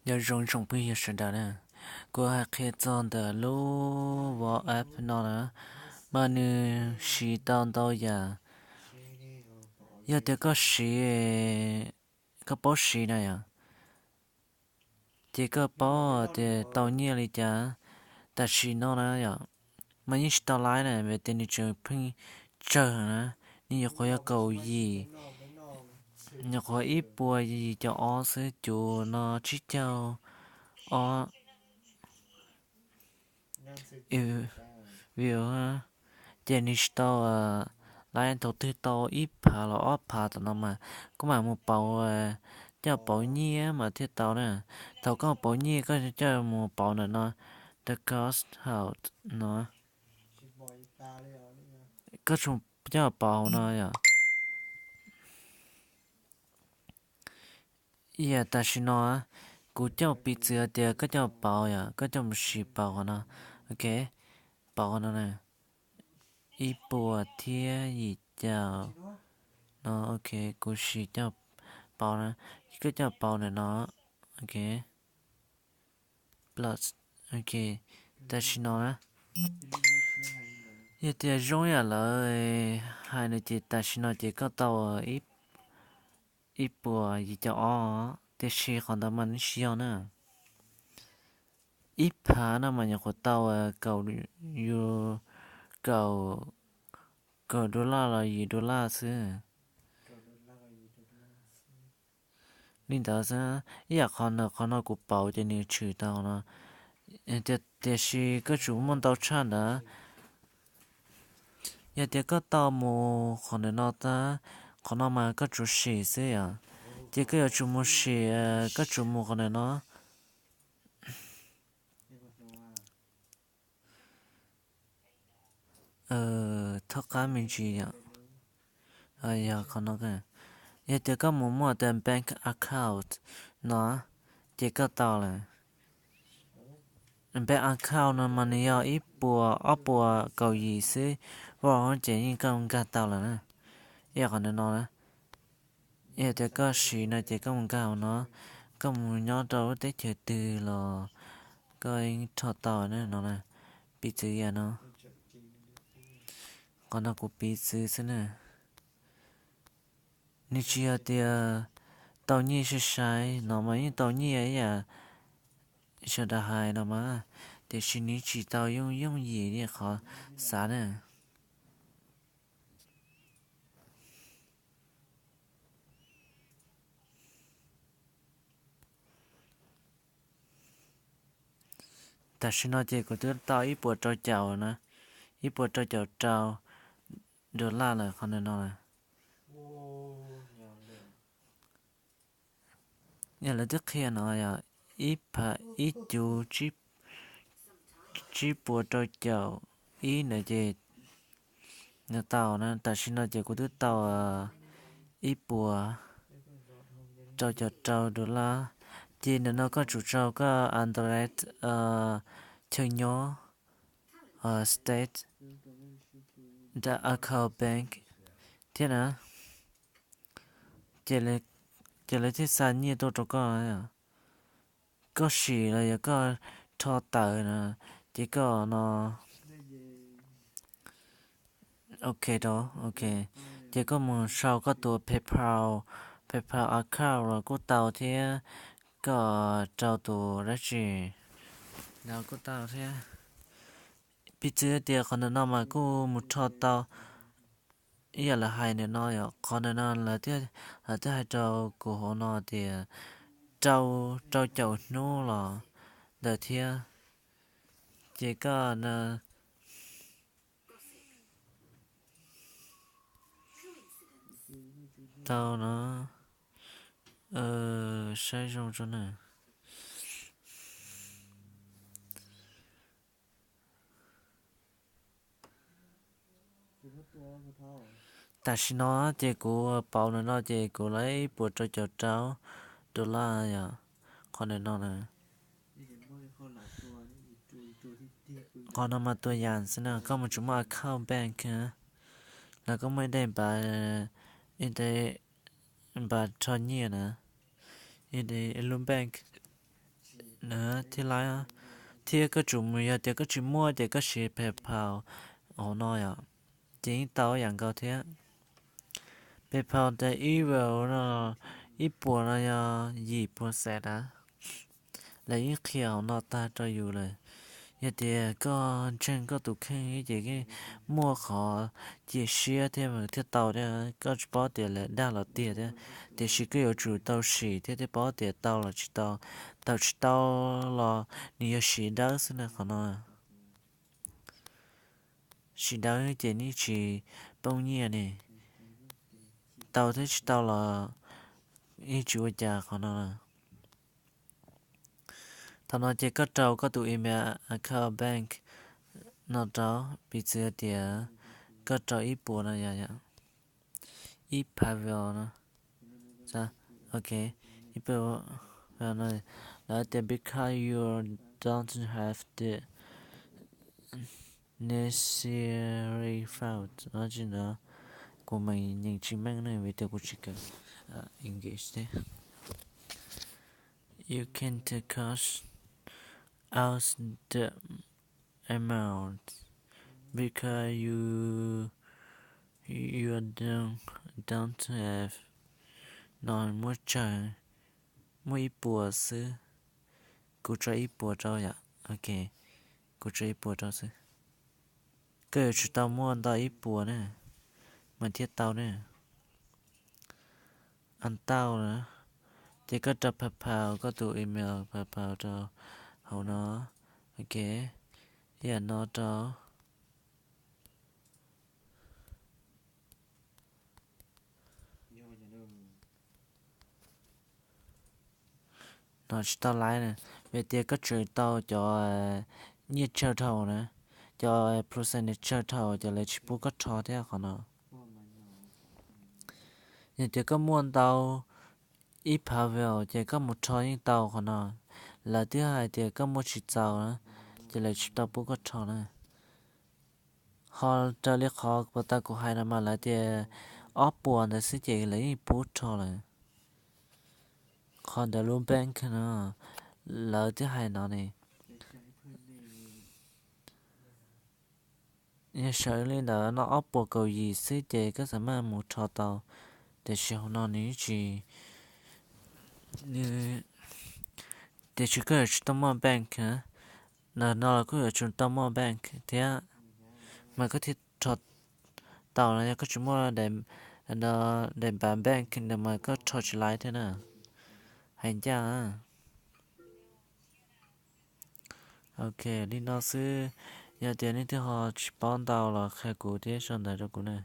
Nyob zoo tsoom phooj ywg sawv daws na, kuv hais qhia txog ntawm lub WhatsApp no na, mas nws siv tau ntau yam. Yog tias koj siv, koj paub siv na yom, ces koj paub tias tau nyiaj li cas. Tam sim no na yom, mas yeej tsis tau laib na, vim tias nws tseem pheej tsawg na, nws nyuam qhuav yog kaum yim, nyuam qhuav ib puas yim caum ob xwb, cov no tsib caug ob view, ces nws tsis tau laib, thaum twg tau ib phav los ob phav tom no mas koj mam mus pauv, coj pauv nyiaj mas thiaj tau na. Thaum koj pauv nyiaj koj coj mus pauv ntawm no, the cost how no, koj tsum coj pauv hauv no yom. Ib yam tam sim no kuv coj piv txwv tias koj coj pauv yom, koj coj mus sim pauv qhov no, ok, pauv qhov no na, ib puas thiab yim caum no, ok, kuv sim coj pauv na, koj coj pauv ntawm no, ok, plus, ok, tam sim no na, yog tias zoo yam lawv hais no ces tam sim no ces koj tau ib puas yim caum ob, tiam sis qhov ntawd mas nws tsis yog na. Ib phav no mas nyuam qhuav tau kaum, kaum, kaum dollar los yim dollar xwb. Li ntawd xwb, ib yam qhov ntawm qhov no kuv pauv ces nws tshwm tau no, tiam sis koj tsum muaj ntau tshaj ntawd. Yog tias koj tau mus qhov ntawm no tag, qhov no mas koj tsuas sim xwb yom, ces koj yuav tsum mus sim, koj tsum mus qhov ntawm no, thawj qab me ntsis yom, yog qhov no, yog tias koj mus muaj tias bank account no, ces koj tau lawm. Bank account no mas nws yog ib puas, ob puas kaum yim xwb, vauj ces yeej koj nkag tau lawm na. Ib yam qhov ntawm no na, yog tias koj siv no ces koj mus nkag hauv no, koj mus nyob rau lub teb chaws twg los koj yeej rho tau na no na. Piv txwv yam no, qhov no kuv piv txwv xwb na. Nws tsis yog tias tau nyiaj sai sai no mas yeej tau nyiaj ib yam sawv daws hais no mas, tiam sis nws tsis tau yooj yooj yim li qhov xav na. Tam sim no ces kuv twb tau ib puas rau caum na, ib puas rau caum rau dollar lawm qhov ntawm no lawm. Yog lawv twb qhia no yog ib phav ib cuv tsib puas rau caum ib ntawd ces nws tau na. Tam sim no ces kuv twb tau ib puas rau caum rau dollar. Ces ntawm no koj tsum tso koj address chaw nyob, state, account bank thiab na, ces lawv thiaj xa nyiaj tuaj rau koj. Koj sim los yog koj rho tawm na, ces koj no, ok rau, ok, ces koj mus sau koj tus PayPal, PayPal account los kuj tau thiab, koj rau tus dab tsi los kuj tau thiab. Piv txwv tias qhov ntawm no mas kuj mus rho tau ib yam lawv hais ntawm no yom. Qhov ntawm no lawv twb hais rau kuv hauv no tias rau, rau caum hnub los ntawd thiab. Ces koj tau no, saib zoo tso na. Tam sim no ces kuv pauv ntawm no ces kuv lawv ib puas rau caum rau dollar yom. Qhov ntawm no na, qhov no mas tua yam xwb na, koj mus tsis muaj account bank na, los koj muaj ib daim npav, ib daim npav rho nyiaj na, ib daim lub bank. thiaj laib. Thiab koj tsum mus, yog tias koj tsis muaj ces koj siv PayPal hauv no yom, ces yeej tau ib yam nkaus thiab. PayPal tias ib puas no, ib puas no yog yim puas xees na. Lawv yeej qhia hauv no tag rau yus lawm. Yog tias koj ntseeg koj tus kheej ces yeej muaj qhov cia siab thiab mas thiaj tau thiab. Koj tsis paub tias lawv dag los tiag thiab, tiam sis koj yuav tsum tau sim thiab thiaj paub tias tau los tsis tau. Thaum tsis tau los nws yog siv dawb xwb na qhov no. Siv dawb ces yeej tsis poob nyiaj ne. Tau thiab tsis tau los yeej tsis ua cas qhov no. Thaum no ces koj rau koj tus email account bank no rau, piv txwv tias koj rau ib puas no yom, ib phav vals no, ok, ib phav vals no, lawv tias because you don't have the necessary funds no tsis ntawd, kuv mas nyeem tsis meej ne vim tias kuv tsis kawm English thiab. You can take cash out the amount because you, you don't, don't have no, muaj tsawg, muaj ib puas xwb. Kuv tso ib puas rau yom, ok, kuv tso ib puas rau xwb. Koj yuav tsum tau muaj ntau ib puas na mas thiaj tau na. An tau na, ces koj rau PayPal, koj tus email PayPal rau hauv no, ok, ib yam no rau. No tsis tau laib na, vim tias koj tseem tau cov nyiaj tsawg dhau na, cov percentage tsawg dhau ces lawv tsis pub koj rho thiab qhov no. Yog tias koj muaj ntau ib phav vals ces koj mus rho yeej tau qhov no. Lawv twb hais tias koj muaj tsis txaus na, ces lawv tsis tau pub koj rho na. Ho raws li qhov puas tas kuv hais no mas lawv tias ob puas ntawd xwb ces lawv yeej pub rho lawm. Qhov ntawd lub bank no lawv twb hais no ne. Yog sawv li ntawd no ob puas kaum yim xwb ces koj xav maj mus rho tau, tiam sis hauv no nws tsis, tiam sis koj yuav tsum tau muaj bank. Ntawm no los kuj yuav tsum tau muaj bank thiab, mas koj thiaj rho tau no. Yog koj tsis muaj daim npav bank ntawd mas koj rho tsis laib thiab na. Hais ncaj. Ok, li no xwb. Yog tias leej twg ho tsis paub ntau los qhia kuv thiab sau ntawv rau kuv na.